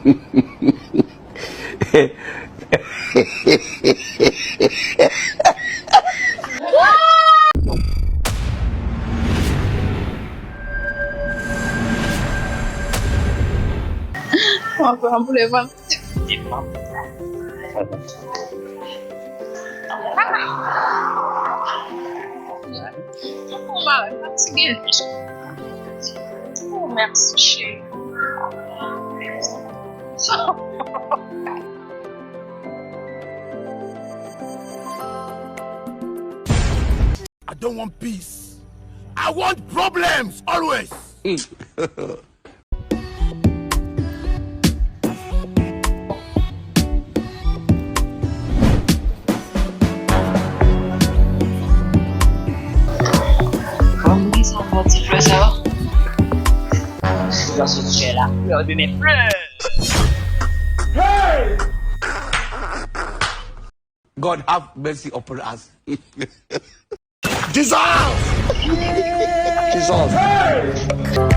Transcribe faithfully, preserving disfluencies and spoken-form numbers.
Mwen pran pou levann. Mwen fatige. Oh, mèsi, cheri. I don't want peace. I want problems always. Kòman ki sa w fè ti flè sa yo? Si w ka soti chè la, flè demen flè. God have mercy upon us. Jesus! Jesus!